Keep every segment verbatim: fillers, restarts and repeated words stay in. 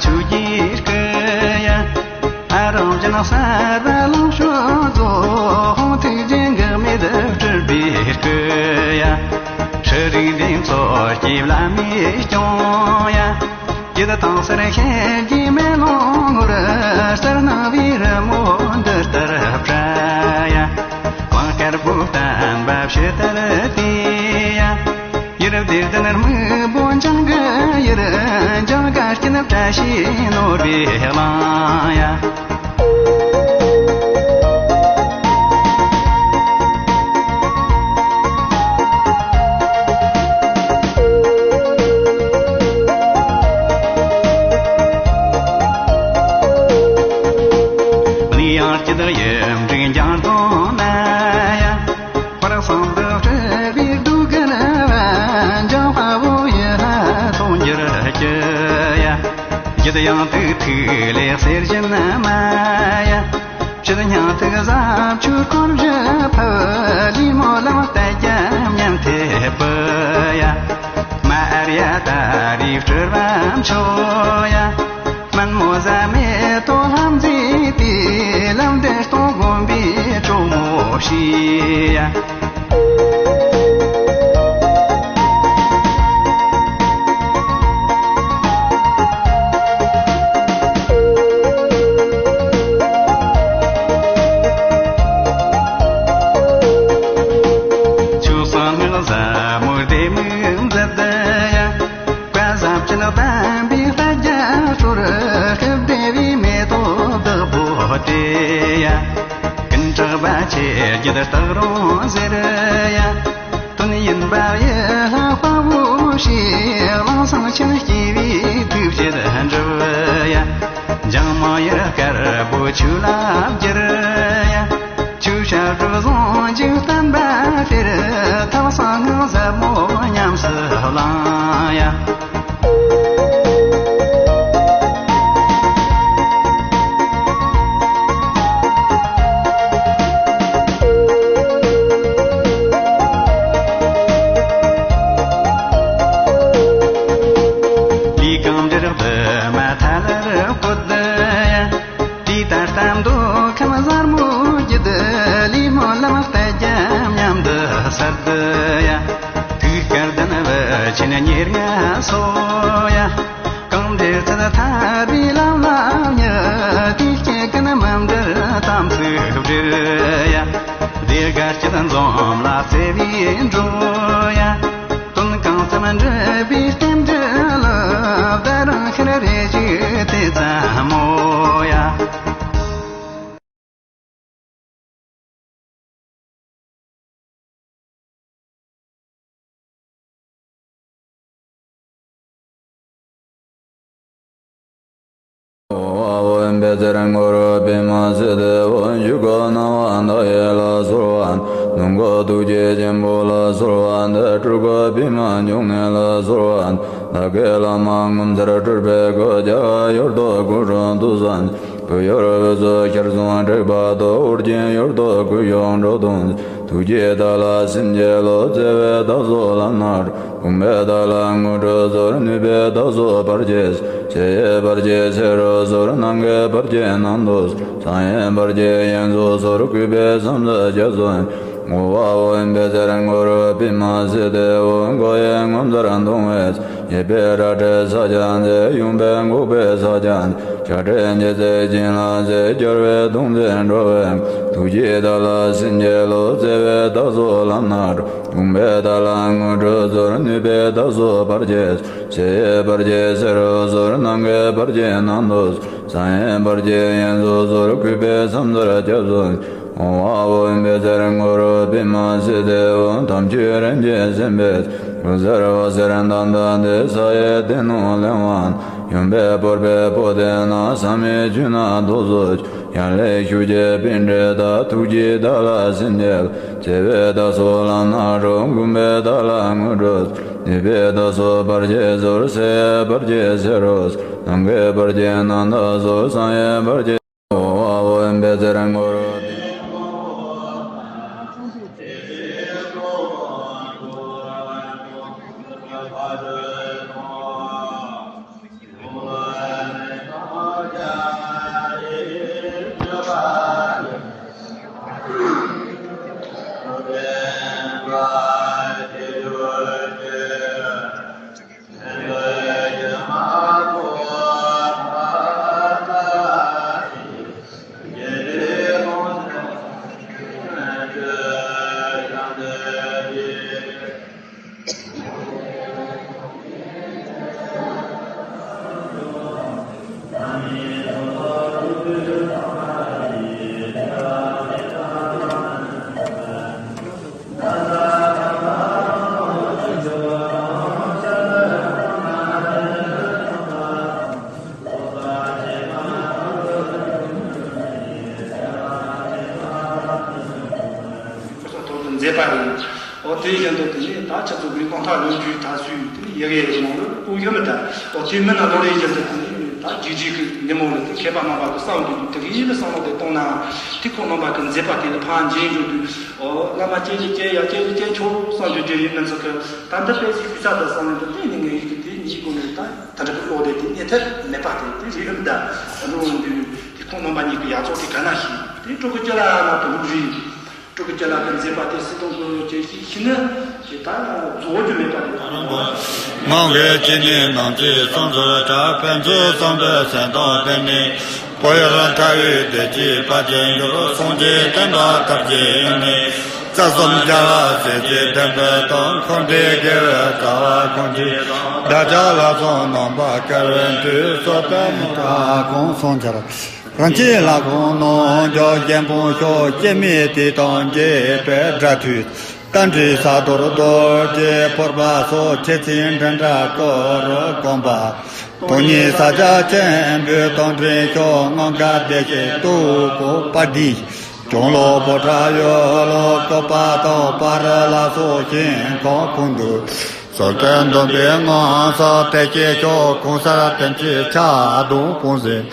ཆོས་ཀྱི་སྐུ་ཡ། ཨ་རང་བཞིན་གསལ་བའི་ལོངས་སྤྱོད་རྫོགས། ཐུགས་རྗེ་འགག་མེད་སྤྲུལ་པའི་སྐུ་ཡ། ཧྲི་རིག་འདི་ཚོགས་སྐྱེ་བླ་མའི་སྐྱོང་ཡ། ཡིད་དང་སར་ཤེས་ཀྱི་མེ་ལོང་ངོར། ལྟར་སྣང་བའི་རི་མོ་འདི་ལྟར་བཀྲ་ཡ། གླིང་དཀར་པོའི་བསྟན་པ་ཕྱི་ལྟར་བསྟོད་ཡ། ཡུལ་བདེ་ལྡན་སྨུག་པོ་འཇང་གི་ཡུལ། འཇང་དགའ་སྐྱིད་བཀྲ་ཤིས་ནོར་བུའི་གླིང་ཡ། གནས་ཡང་སྐྱིད་ཡུམ་འབྲིང་འཇང་སྟོང་ན་ཡ། དཔལ་བཟང་དུ་སྤྲུལ་པའི་གདུགས་དཀར་བ། འཇང་དཔའ་བོ་ཡི་ལྷ་ཚོགས་འགྱུར་གྱི་ཡ། ཡིད་ཡང་དུ་ཐུགས་ལས་གསེར་བཞིན་མ་ཡ། ཕྱིར་སྙིང་ཐིག་ཟབ་ཆོས་འཁོར་བཞི་ཕུབ། ལུས་མོ་ལམ་བཏད་ཀྱང་ཉམས་ཐེབས་ཡ། མ་ཨར་ཡ་ཏཱ་རིའི་སྤྲུལ་པ་མཆོག་ཡ། མན་མོ་ཟ་མེ་ཏོག་ལྷ་མཛེས་དེ། ལམ་བདེ་སྟོང་བསྒོམ་པའི་གྲོགས་མོ་ཞེས་ཡ། ཆོས་སྲུང་ངག་ཟབ་མོ་སྡེ་མིག་མཛད་ཡ། བཀའ་ཟབ་ཅིང་བསྟན་པའི་ལྷ་རྒྱ་སྒྲོལ། སྐུ་བདེ་བའི་མེ་ཏོག་བདག་པོ་སྟེ་ཡ། ཀུན་གྲགས་པ་ཆེ་བརྒྱད་སྟག་རོང་ཟེར་ཡ། དོན་ཡིན་པ་ཡི་ལྷ་དཔའ་བོ་ཞེས། གླིང་སེང་ཆེན་སྐྱེ་བོའི་ཐུགས་བསྐྱེད་འགྲུབ་ཡ། འཇང་མོ་ཡི་དཀར་པོ་ཆོས་ལ་བསྒྱུར་ཡ། ཆོས་བྱ་སྒྲུབ་གཟུངས་འཇུག་བསྟན་པ་སྤེལ། ཐབས་གསང་སྔགས་ཟབ་མོ་ཉམས་སུ་བླངས་ཡ། ལས་གང་འབྲེལ་བསྡུ་མ་ཐ་ལར་བཀོད་ཡ། དེ་ལྟར་གཏམ་མདོ་ཁམས་གཟར་མོ་བརྒྱུད། ལུས་མོ་ལམ་བཏད་ཀྱང་ཉམས་འདི་གསལ་ཡ། དུས་སྐལ་ལྡན་བུ་ཆེན་ཉེར་ལྔ་སོགས་ཡ། གང་འབྲེལ་ཚུལ་ཐར་པའི་ལམ་ལ་ཉེ། དེ་སྐྱེ་ཀུན་མི་འབྲལ་དམ་ཚིག་སྒྲིལ་ཡ། བདེ་དགའ་སྐྱིད་འཛོམས་ལ་བརྩེ་བས་འགྲོ་ཡ། དོན་གང་འཚམ་འགྲུབ་པའི་རྟེན་འབྲེལ་ལ། བདག་རང་ཤེས་རེ་ཞིག་དེ་ཙམ་མོ་ཡ། ཨོ་ཨ་བོ་བེ་ཙེ་ར་ངོར་པི་མ་སི་ཏེ་བོ་ཞུ་གོ་ན་བ་ན་ཡེ་ལ་སོར་བ་ན་གོ་ཐུགས་རྗེ་ཆེན་པོ་ལ་སོར་བ་ན་སྤྲུལ་སྐུ་པི་མ་འབྱུང་གནས་ལ་སོར་བ་ན་བདག་གི་བླ་མ་ངོ་མཚར་སྤྲུལ་པའི་སྐུ་རྒྱ་ཡོར་དུ་སྐུ་འགྲོ་དུ་ཟན། བུ་ཡོར་བུ་ཚོ་ཤར་སོང་དྲེགས་པ་དོ་འུར་ཅན་ཡོར་དོ་ཀུ་ཡོང་འགྲོ་དོན། ཐུགས་རྗེ་ད་ལ་སེམས་རྒྱལ་ལོ་བརྩེ་བའི་ད་སོ་ལ་ནར། དགོངས་པའི་ད་ལ་དངོས་གྲུབ་ཚོར་ནུས་པའི་ད་སོ་བར་ཆད། ཚེ་ཡི་བར་ཆད་ཚེ་རོ་ཚོར་ནང་གི་བར་ཆད་ནང་དོ། སངས་ཡི་བར་ཆད་ཡན་ཚོ་ཚོར་གུས་པའི་བསམ་ས་རྒྱ་མཚོ། ངོ་བོ་བོན་པའི་ཚེར་ངོར་པི་མ་སི་ཏེ་བོ་མགོ་ཡི་ངོ་མཚར་མཐོང་བས། ཡེ་པའི་ར་ཏྲའི་ས་ཆ་མཛེས། ཡུམ་པའི་འགུགས་པའི་ས་ཆ་མཛེས། བྱ་བྲལ་འཇིག་རྟེན་བྱིན་རླབས་མཛེས། སྦྱོར་བའི་གདུང་འཛིན་འགྲོ་བའི་ཐུགས་རྗེ་ད་ལ་སེམས་རྒྱལ་ལོ། བརྩེ་བའི་ད་སོ་ལམ་སྣ་དྲོ། དགོངས་པའི་ད་ལ་དངོས་གྲུབ་ཚོར། ནུས་པའི་ད་སོ་བར་ཆད། ཚེ་ཡི་བར་ཆད་ཚེ་རོ་ཚོར། ནང་གི་བར་ཆད་ནང་དོ། སངས་རྒྱས་བར་ཆད་ཡན་ཚོ་ཚོར། གུས་པས་ཕྱག་འཚལ་སྐྱབས་སུ་མཆི། ཨོ་ཨ་བོ་བོན་པའི་ཚེར་ངོར་པི་མ་སི་ཏེ་བོ་དམ་ཆོས་རིན་ཆེན་སེམས་དཔའི་སྐུ་གསལ་བ་གསེར་མདངས་ལྡན་ཏེ། ས་ཡི་སྡེ་སྣོད་གླིང་བ་ན་ཡུམ་པའི་ཕོར་པའི་པོ་ཏི་ན། ཟབ་མོའི་ཆོས་སྣ་ཏོག་ཙམ་ཡར་ལས་ཤུགས་ཀྱིས་པཎྜི་ཏ། ཐུགས་རྗེ་ད་ལ་སེམས་རྒྱལ་བརྩེ་བའི་ད་སོ་ལམ་སྣ་དྲོ། དགོངས་པའི་ད་ལ་དངོས་གྲུབ། ནུས་པའི་ད་སོ་བར་ཆད་ཚོར། ཚེ་ཡི་བར་ཆད་ཚེ་རོ། ནང་གི་བར་ཆད་ནང་ད་སོ། སངས་རྒྱས་བར་ཆད། ཨོ་ཨ་བོན་པའི་ཚེར་ངོར་པི། མཛད་པ་རེད། འོ་དེ་བཞིན་དུ་དེ་ནས་ད་ཁྱེད་ཚོ་གི་དགོང་དག་ལོ་རྒྱུས་ད་སུས་དེ་ནས་ཡི་གེ་ནང་ལ་སྤུ་ཡོད་མི་ད། འོ་དེ་མི་ན་ལོ་རེ་བཞིན་དུ་དེ་ནས་ད་རྗེས་རྗེས་ཀྱི་ཉིན་མོ་ལ་དེ་མཁས་པ་རྣམ་པ་གི་བསམ་དུས་དེ་གི་ཡིད་ལ་བསམ་བློ་དེ་གཏོང་ན། དེ་ཁོང་རྣམ་པ་གི་མཛད་པ་དེ་ལ་ཕར་འཇིགས་འཇུག་དུས། འོ་བླ་མ་སྐྱེས་ཀྱི་སྐྱེས་ཡ་སྐྱེས་ཀྱི་སྐྱེས་ཆོག་བསམ་རྒྱུ་རྒྱུ་ཡིན་མིན་ཚོ་གི་ད་འདི་དཔེ་ཞིག་ཞུས་ཚར་དུ་བསམ་ནས་འདི་གཏན་ནས་ངའི་ཡིད་ཀྱི་དེ་ཉིད་ཀུན་ནས་ད་ད་འདྲ་གི་བློ་དེ་དེ་རྙེད་ཐབས་མེད་པ་དེ་དེ་རེད་ཡིན་ད། འགྲོ་འོང་དུས་དེ་ཁོང་རྣམ་པ་གཉིས་ཀྱི་ཡ་ཚོགས་དེ་ག་ན་ཞིག་དེ་སྤྲུལ་སྐུ་སྐྱེ་ལ་ན་དུ་ལུགས་རེད། སྤྲུལ་སྐུ་སྐྱེ་ལ་གི་མཛད་པ་དེ་སྲིད་དོན་གྱི་ཅན་ཞིག་ཤི་ན་དེ་ད་རྫོགས་རྒྱུ་མེད་པ་རེད། ངང་གི་སྐྱེ་གནས་རྣམས་ཀྱི་གསང་མཛོད་གྲགས། ཕན་ཚུན་གསང་བའི་སེམས་དང་ལྡན་ནས། བོད་ཡུལ་ཐར་བའི་བདེ་སྐྱིད་དཔལ་གྱིས་འགྱུར། སངས་རྒྱས་བསྟན་པ་དར་རྒྱས་ཡོང་ནས། རྩ་གསུམ་རྒྱལ་བ་སྲས་བཅས་བསྟན་པའི་དོན། འཁོར་འདས་དགེ་བའི་རྩ་བ་ཀུན་གྱི་དང་། བདག་ཅག་ལ་སོགས་རྣམ་པ་དཀར་བའི་མཐུས། གསོལ་དཔོན་མི་ཏྲ་ཁོང་སངས་རྒྱས། རང་བྱུང་ལྷ་ཁང་ནང་འཇོག་རྒྱལ་འབངས་ཤོག་སྐྱེ་མེད་དེ་དང་འབྱེད་པའི་སྒྲ་ཐོས། རྟ་མགྲིན་ས་རྡོར་རྡོ་རྗེ་ཕུར་པ་སོགས། ཆེ་ཚིག་འདྲེན་སྒྲ་སྐོར་དགོངས་པ། དོན་གཉིས་ས་སྐྱ་ཆེན་པོའི་རྟ་མགྲིན་ཤོག་སྔགས་མཁའ་བདེ་གཤེགས་སྟུག་པོ་དཔལ་ལྡན། གྱང་ལོག་པོ་ཏ་ཡོ་ལོ་ཀ་པ་དང་པ་ར་ལ་སོགས་ཞིང་ཁམས་ཀུན་ཏུ། གསོལ་སྟོན་སྡོམ་པའི་ངང་ས་དེ་སྐྱེས་ཤོག་གོང་གསལ་བསྟན་བཅོས་ཆ་དུང་སྤུངས་ཟིན།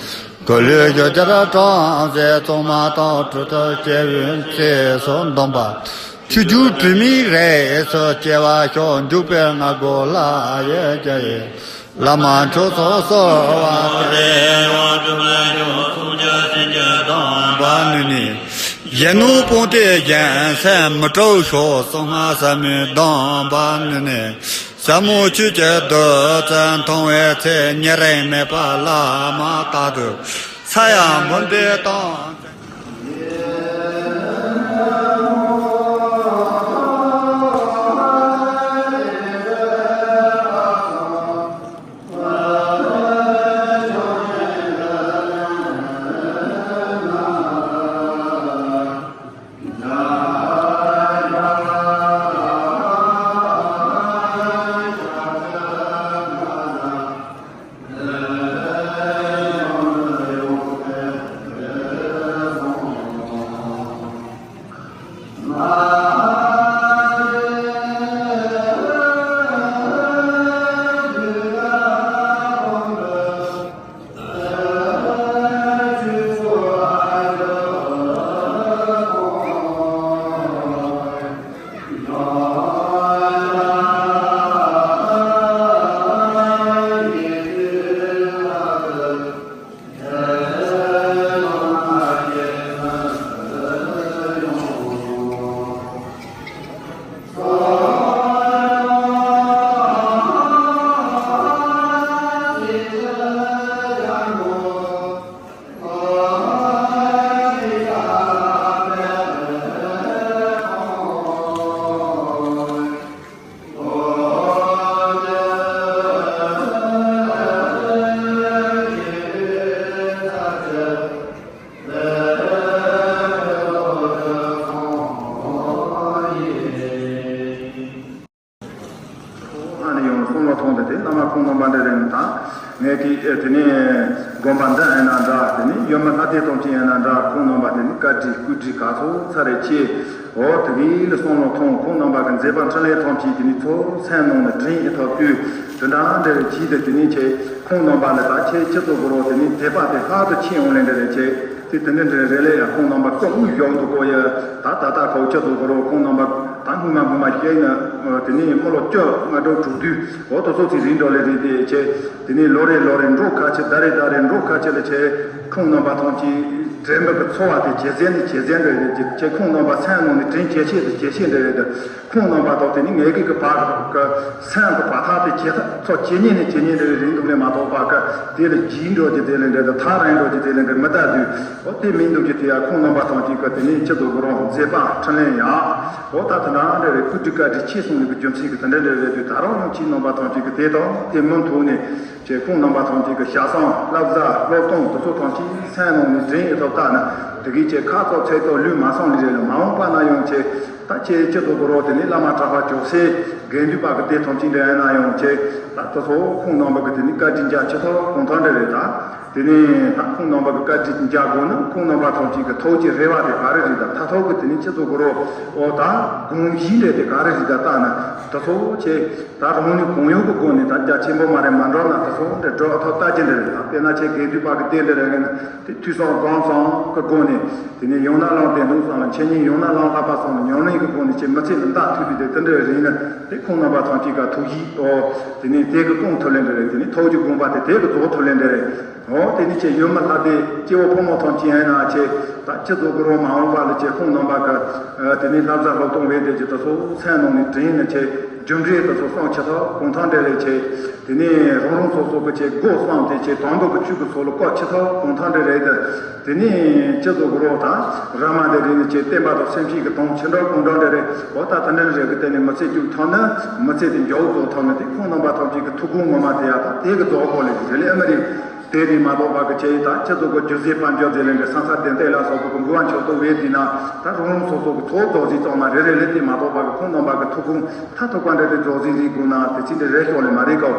གོ་ལུས་སྒྱུ་རྩལ་གྲངས་ཟད་གཙང་མ་དང་། གྲུབ་ཐོབ་སྐྱེས་བུའི་ཚེ་སུ་འདོམས་པ། ཆོས་རྒྱུད་དྲི་མེད་རིས་སུ་སྐྱེ་བ་ཤོག་འཇུག་པའི་སྔགས་སྒོ་ལ་ཡེ་རྒྱ་ཡེ། བླ་མ་མཆོག་གསུམ་གསོལ་བ་འདེབས། ཡང་སྒྲུབ་པ་མཆོག་གསུམ་རྒྱུད་སེམས་ཀྱི་གདམས་པ་ནི་ནི། གཞོན་ནུ་སྤུན་ཟླའི་གཞན་སེམས་མི་སྐྲག་ཤོག་གསང་སྔགས་ཟབ་མོའི་གདམས་པ་ནི་ནི། ཟབ་མོ་ཆོས་ཀྱི་བདུད་རྩི་འཐུང་བའི་ཚེ། ཉེ་རིང་མེད་པར་བླ་མ་རྟག་ཏུ་ས་ཡ་མུན་པའི་གཏིང་། ཨ་ནི་ཡང་གསུང་བ་མཐོང་སྟེ་དེ་བླ་མ་ཁོང་རྣམ་པ་འདྲ་རེད་ད། ངས་དེ་དེ་ནས་དགོན་པ་འདི་ཨེ་ན་འདྲ། དེ་ནས་ཡུལ་མི་ལྷ་སྡེ་ཐམས་ཅད་ཨེ་ན་འདྲ། ཁོང་རྣམ་པ་དེ་ནས་བཀའ་དྲིན་སྐུ་དྲིན་ག་ཚོད་ཚ་རེ་ཆེ། འོ་དེ་གི་ལ་གསུང་བ་མཐོང་། ཁོང་རྣམ་པ་གི་མཛད་པ་འཕྲིན་ལས་ཐམས་ཅད་དེ་ནས་ཚོ་སེམས་ནང་ནས་དྲན་ཨེ་ཐུབ་དུས། དེ་འདྲ་འདྲ་རེ་བྱས་ཏེ་དེ་ནས་ཁྱེད་ཁོང་རྣམ་པ་ལ་ད་ཁྱེད་ཁྱེད་ཚོ་གོ་རོགས་དེ་ནས་དད་པ་དེ་ལྷག་ཏུ་ཆེ་འོང་ལེ་འདྲ་རེ་བྱས། དེ་དེ་འདྲ་འདྲ་རེ་ལས་ཡང་ཁོང་རྣམ་པ་སྐུ་དབུས་བཞུགས་འདུག་གོ་ཡ། ད་ད་ལྟ་ཁོ་ཁྱེད་ཚོ་གོ་རོགས་ཁོང་རྣམ་པ་ད་སྔོན་མ་སྔོན་མ་བཤད་ན་དེ་ནས་སྨོན་ལམ་བཅོ་ལྔ་དྲུག་དྲུག་དུས་འོ་དེ་ཚོ་ཚིག་རིང་འགྲོ་ལེ་རེད་དེ་བྱས། དེ་ནས་ལོ་རེ་ལོ་རེ་འགྲོ་ཁ་ཆེ། ཟླ་རེ་ཟླ་རེ་འགྲོ་ཁ་ཆེ་ལ་བྱས། ཁོང་རྣམ་པ་ཐམས་ཅད་དྲན་པ་གི་ཚོར་བ་དེ་ཇེ་ཟད་ནས་ཇེ་ཟད་འགྲོ་ཡོད་ཀྱི་ཁོང་རྣམ་པ་སེམས་ནང་ནས་དྲན་ཇེ་ཆེ་དང་ཇེ་ཆེ་འགྲོ་ཡོད་དེ། ཁོང་རྣམ་པ་དང་དེ་ནི་ངེད་ཀྱི་གི་བར་གྱི་སེམས་ཀྱི་བར་ཐག་དེ་ཇེ་ཐག་ཚོ་ཇེ་ཉེ་ནས་ཇེ་ཉེ་འགྲོ་བའི་རིང་དུ་ལས་མ་གཏོགས་པ་ཀ་དེ་ལས་ལྗིད་འགྲོ་རྒྱུ་དེ་ལས་འདྲ་དང་ཐག་རིང་འགྲོ་རྒྱུ་དེ་ལས་འདྲ་མི་ལྟ་དུས། འོ་དེ་མིན་འདུག་རྒྱུ་དེ་ཡང་ཁོང་རྣམ་པ་ཐམས་ཅད་ཀྱི་དེ་ནི་ཁྱེད་ཚོ་གི་རང་མཛད་པ་འཕྲིན་ལས་ཡང་ འོ་ད་དེ་འདྲ་འདྲ་རེད། བཀུར་སྟི་བཀའ་དྲིན་ཆེ་གསུངས་ནས་གི་རྒྱུ་མཚན་གི་དེ་འདྲ་འདྲ་རེད་དུས། ད་རུང་ཡང་ཁྱེད་རྣམ་པ་ཐམས་ཅད་ཀྱི་དེ་དང་དེ་མུ་མཐུད་ནས་ཁྱེད་ཁོང་རྣམ་པ་ཐམས་ཅད་ཀྱི་ཞལ་བཟང་བསླབ་བྱ་སློབ་སྟོན་དེ་ཚོ་ཐམས་ཅད་སེམས་ནང་ནས་དྲན་ཡོད་ཐབས་བལྟས་ན། དེ་གིས་ཁྱེད་ཁ་ཚོ་ཚད་ཐོག་ལུས་མ་སོང་ལི་རེད་ལ། མ་འོངས་པ་ན་ཡང་ཁྱེད་ད་ཁྱེད་སྤྱི་ཚོགས་ཀྱི་རོགས་དེ་ནས་བླ་མ་གྲྭ་པ་ཅོག་སེ་དགེ་འདུན་པ་གི་སྡེ་ཐམས་ཅད་འདྲ་ཡིན་ན་ཡང་ཁྱེད་ད་དེ་ཚོ་ཁོང་རྣམ་པ་གི་དེ་ནས་བཀའ་དྲིན་རྒྱ་ཆེ་ཐོག་གང་ཐང་འདྲ་རེད་ད། དེ་ནས་ད་ཁོང་རྣམ་པ་གི་བཀའ་དྲིན་རྒྱ་དགོས་ན། ཁོང་རྣམ་པ་ཐམས་ཅད་ཀྱི་ཐུགས་ཀྱི་རེ་བ་དེ་ག་རེ་རེད་ད། མཐའ་ཐུག་གི་དེ་ནས་སྤྱི་ཚོགས་ཀྱི་རོགས་འོ་ད་དགོངས་གཞི་འདྲ་དེ་ག་རེ་རེད་ད་བལྟས་ན། དེ་ཚོ་ཁྱེད་ད་རང་ནུས་གང་ཡོད་ཀྱི་སྒོ་ནས་ད་རྒྱ་ཆེན་པོ་མ་རེད་མ་འགྲོ་ན་དེ་ཚོ་འདྲ་འགྲོ་ཐབས་ལྟ་རྒྱུ་འདྲ་རེད་ད། དཔེར་ན་ཁྱེད་དགེ་འདུན་པ་གི་སྡེ་འདྲ་རེད་ན་དེ་ཐོས་བསམ་སྒོམ་གསུམ་གྱི་སྒོ་ནས། དེ་ནས་ཡང་ན་བླངས་ཏེ་ནུས་གསུམ་ལ། འཆད་ཉན་ཡང་ན་བླངས་བསླབ་པ་གསུམ་ལ་ཉམས་ལེན་གྱི་སྒོ་ནས་ཁྱེད་མི་ཚེ་འདི་འདའ་ཐུབ་པའི་དེ་དེ་འདྲ་རེད་ན། དེ་ཁོང་རྣམ་པ་ཐམས་ཅད་ཀྱི་ཐུགས་བཞེད་འོ་དེ་ནས་དེ་གི་སྐོང་ཐུབ་ལེ་འདྲ་རེད། དེ་ནས་ཐུགས་ཀྱི་དགོངས་པ་དེ་དེ་གི་རྫོགས་ཐུབ་ལེ་འདྲ་རེད། འོ་དེ་ནས་ཁྱེད་ཡུལ་མི་ལྷ་སྡེ་སྐྱེ་བོ་ཕོ་མོ་ཐམས་ཅད་ཡིན་ན་ཁྱེད་ད་སྤྱི་ཚོགས་ཀྱི་རོགས་མ་འོངས་པ་ལ་ཁྱེད་ཁོང་རྣམ་པ་གི་དེ་ནས་བསླབ་བྱ་སློབ་སྟོན་འོས་དེ་ཀྱི་དེ་ཚོ་སེམས་ནང་ནས་དྲན་ནས་ཁྱེད་རྒྱུ་འབྲས་དེ་ཚོ་སོང་ཆེ་ཐོག་གང་ཐང་འདྲ་རེད། ཁྱེད་དེ་ནས་རང་རང་སོ་སོ་གི་ཁྱེད་སྒོ་གསུམ་དེ་ཁྱེད་དམ་པ་གི་ཆོས་ཀྱི་ཚོགས་ལ་བཀོད་ཆེ་ཐོག་གང་ཐང་འདྲ་རེད་དེ། དེ་ནས་སྤྱི་ཚོགས་ཀྱི་རོགས་དང་ར་མ་དེ་རིགས་ནས་ཁྱེད་བསྟན་པ་དང་སེམས་ཤེས་ཀྱི་དོན་ཆེ་འགྲོ་གང་འགྲོ་འདྲ་རེད། འོ་ད་དེ་འདྲ་རེད་གི་དེ་ནས་མི་ཚེ་སྐྱུག་ཐུབ་ན་མི་ཚེ་དེ་མགྱོགས་རྫོགས་ཐུབ་ན་དེ་ཁོང་རྣམ་པ་ཐམས་ཅད་ཀྱི་ཐུགས་དགོངས་ངོ་མ་དེ་ཡག་དང་དེ་གི་རྫོགས་པོ་ལས་རེད་ལེ་ཨ་མི་རེད། དེ་རེད་མ་གཏོགས་པ་གི་ཁྱེད་ད་སྤྱི་ཚོགས་ཀྱི་སྒྱུ་རྩལ་དཔལ་འབྱོར་དེ་ལས་འདྲ་ས་ས་བདེ་འདེད་ལ་སོགས་པའི་གི་འབུལ་བ་མཆོད་དོ་བས་དེ་ན་ད་རང་རང་སོ་སོ་གི་ཚོགས་རྫོགས་རྫིག་ཙམ་མ་རེད་རེད་ལེ། དེ་མ་གཏོགས་པ་གི་ཁོང་རྣམ་པ་གི་ཐུགས་དགོངས་མཐའ་ཐུག་པ་འདྲ་དེ་རྫོགས་རྫིག་རིག་དགོས་ན་དེ་ཚིག་འདི་རེད་ཤོག་ལེ་མ་རེད་གོ།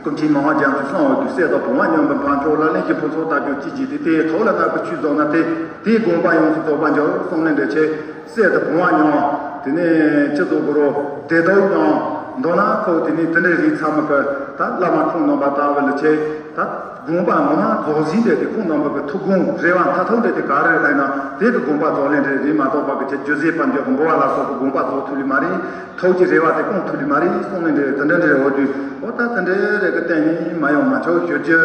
ཀུན་མཁྱེན་མི་དབང་རྒྱ་མཚོས་གསུངས་པ་དུས། སྲས་དང་བུ་མ་མཉམ་པའི་འཕགས་མཆོག་ལ། གླིང་བཞི་ཕུན་ཚོགས་ལྟ་བུའི་སྐྱིད་ཀྱི་དེ། དེའི་ཐོག་ལ་བརྟག་པའི་ཆོས་རྫོགས་ན་སྟེ། དེའི་དགོངས་པ་ཡོངས་སུ་རྫོགས་པར་འགྱུར་གསུངས་ནས་འདྲ་ཆེ། སྲས་དང་བུ་མ་མཉམ། དེ་ནས་སྤྱི་ཚོགས་གུ་རུ་བདེ་ཐོག་མཉམ་མདོར་ན་ཁོ་དེ་ནས་དེ་འདྲའི་རིགས་ཚང་མ་གི་ད་བླ་མ་ཁོང་རྣམ་པ་དང་བ་ལ་ཆེ། ད་དགོངས་པ་ངོ་མ་རྫོགས་ཟིན་འདྲ་དེ་ཁོང་རྣམ་པ་གི་ཐུགས་དགོངས་རེ་བ་མཐའ་ཐུག་འདྲ་དེ་ག་རེ་རེད་ན་དེ་གི་དགོངས་པ་རྫོགས་ལེ་འདྲ་རེད་མ་གཏོགས་པ་གི་ཆེ་སྒྱུ་རྩལ་དཔལ་འབྱོར་གི་འབུལ་བ་ལ་སོགས་གི་དགོངས་པ་རྫོགས་ཐུབ་ལེ་མ་རེད། ཐུགས་ཀྱི་རེ་བ་དེ་སྐོང་ཐུབ་ལེ་མ་རེད་གསུངས་ནས་འདྲ་དེ་འདྲ་འདྲ་འོ་དུས་འོ་ད་དེ་འདྲ་རེ་གི་གཏན་ནས་མ་ཡོང་མ་ཆོག་ཞུ་རྒྱུ།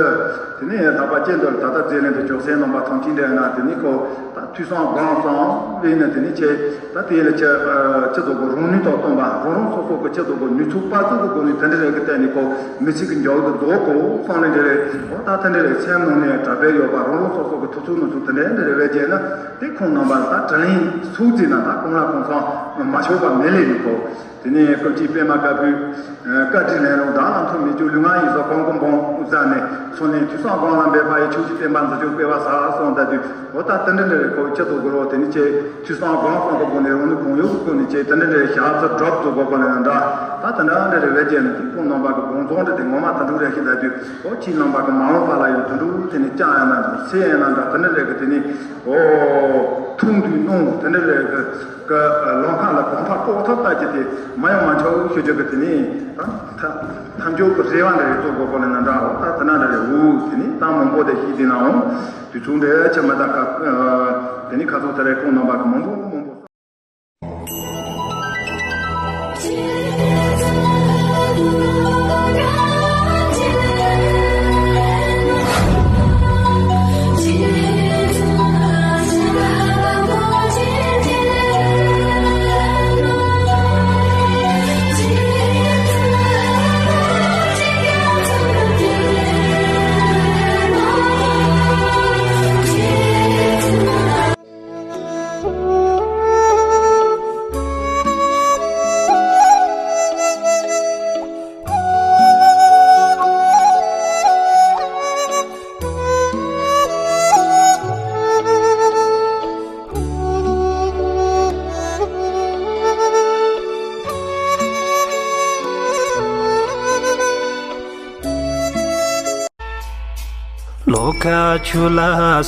དེ་ནས་ལྷག་པ་ཅན་དུ་ད་ལྟ་མཛད་ལེན་དུ་ཅོག་སེ་རྣམ་པ་ཐམས་ཅད་འདྲ་ན་དེ་ནས་ཁོ་ད་ཐོས་བསམ་སྒོམ་གསུམ་བས་ན་དེ་ནས་ཆེ་ད་དེ་ལ་ཆེ་སྤྱི་ཚོགས་ཀྱི་རང་ནུས་དང་བསྟུན་པ་རང་རང་སོ་སོ་གི་སྤྱི་ཚོགས་ཀྱི་ནུས་ཚོད་དཔའ་ཚོད་ཀྱི་སྒོ་ནས་དེ་འདྲ་རེ་གི་གཏན་ནས་ཁོ་མི་ཚེ་གི་མཇུག་ཏུ་རྫོགས་གོ་གསུངས་ནས་འདྲ་རེད། འོ་ད་དེ་འདྲ་རེ་སེམས་ནང་ནས་གྲགས་པའི་ཡོད་པ་རང་རང་སོ་སོ་གི་ཐུགས་ཚོད་ནུས་ཚོད་དེ་འདྲ་འདྲ་རེ་བས་བྱས་ན། དེ་ཁོང་རྣམ་པ་ད་དྲིན་ལན་ཚུགས་ཟིན་ན་ད་གང་ལ་གང་འཚམ་མ་ཆོག་པ་མེད་ལེ་རེད་གོ། དེ་ནས་སྐུ་མཁྱེན་པད་མ་དཀར་པོས་བཀའ་དྲིན་ལན་རོགས་བདག་ལ་མཐུ་མི་སྐྱོ་ལུས་ངག་ཡིད་གསུམ་གང་གང་སྤངས་བཟའ་ནས་ཚོགས་ནས་ཐོས་བསམ་སྒོམ་ལ་འབད་པ་ཡི་ཕྱོགས་ཀྱི་བསྟན་པ་འཛིན་སྐྱོང་སྤེལ་བ་ཟབ་གསུངས་ད་དུས་འོ་ད་དེ་འདྲ་འདྲ་རེ་ཁོ་ཁྱེད་ཚོ་གི་རོགས་དེ་ནི་ཆེ་ཐོས་བསམ་སྒོམ་གསུམ་གི་སྒོ་ནས་རང་ནུས་གང་ཡོད་ཀྱི་སྒོ་ནས་ཆེ་དེ་འདྲ་འདྲ་ཞག་ཚོ་སྒྲུབ་ཐུབ་དགོས་པ་ལ་ཡང་འདྲ་ད་དེ་འདྲ་འདྲ་རེ་བས་བྱས་ནས་དེ་ཁོང་རྣམ་པ་གི་དགོངས་རྫོགས་འདྲ་དེ་ངོ་མ་ད་འདུག་རེ་ཞིག་ད་དུས་འོ་ཁྱེད་རྣམ་པ་གི་མ་འོངས་པ་ལ་ཡང་དུ་འགྲོ་དེ་ནི་ཅང་ཡང་ན་འགྲོ་སེ་ཡང་ན་འདྲ་དེ་འདྲ་རེ་གི་དེ་ནི་འོ་ཐུང་དུས་གནོང་དེ་འདྲ་རེ་གི་ཀ་ལམ་ཁ་ལ་གོམ་པ་ལྐོག་ཐབས་ལྟ་ཅི་སྟེ་མ་ཡོང་མ་ཆོག་ཤོད་ཅོག་གི་དེ་ནི་ད་ཐ་ཐ་མཆོག་གི་རེ་བ་འདྲ་རེ་གཏོང་དགོས་པ་ལ་ན་འདྲ་འོ་ད་དེ་ན་འདྲ་རེ་འུ་དེ་ནི་ད་མང་པོ་དེ་ཤི་དེ་ན་འོང་དུས་ཚོད་འདྲ་ཆ་མ་ད་ཀ་དེ་ནི་ཁ་ཚོ་དེ་རེ་ཁོང་རྣམ་པ་གི་མང་པོ་མང་པོ། ལོ་ཁ་ཆུ་ལ་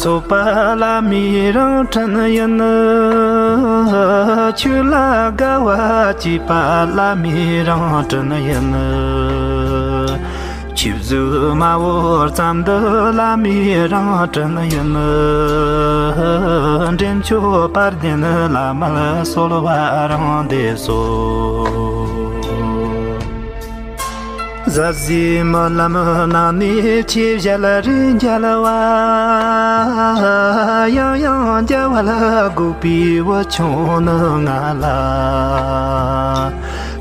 སོགས་པ་བླ་མའི་རང་དྲིན་ཡིན། ཆོས་ལ་དགའ་བ་སྐྱེས་པ་བླ་མའི་རང་དྲིན་ཡིན། ཆོས་གཟུགས་མ་བོར་ཙམ་དུ་བླ་མའི་རང་དྲིན་ཡིན། འདྲེན་མཆོག་དཔལ་ལྡན་བླ་མར་གསོལ་བ་རང་འདེབས་སོ། ཟབ་ཟིན་སྨོན་ལམ་ནང་ནས་ཆོས་བཞད་རིགས་མཇལ་བ། ཡང་ཡང་མཇལ་བར་དགོས་པའི་བུ་ཆུང་ནི་ང་ལ།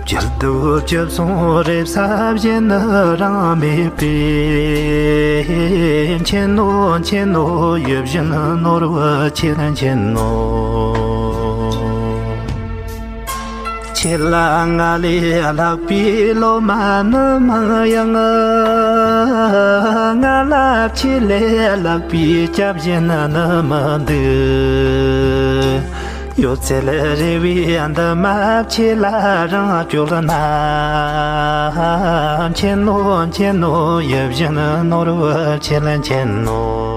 བཅུད་དུ་བཅུ་གསུང་རེ་ས་བཞིན་ནི་རང་མེད་པས། མཁྱེན་ནོ་མཁྱེན་ནོ་ཡིད་བཞིན་ནོར་བུ་ཁྱེད་མཁྱེན་ནོ། ཁྱེད་ལ་ང་ལས་ལྷག་པའི་སློབ་མ་ནི་མང་ཡང་། ང་ལ་ཁྱེད་ལས་ལྷག་པའི་སྐྱབས་གཞན་ནི་མི་འདུག་ཡོད་ཚད་རེ་བའི་འདུན་མ་ཁྱེད་ལ་རང་བསྐྱོད་ན། མཁྱེན་ནོ་མཁྱེན་ནོ་ཡིད་བཞིན་ནོར་བུ་ཁྱེད་ལ་མཁྱེན་ནོ།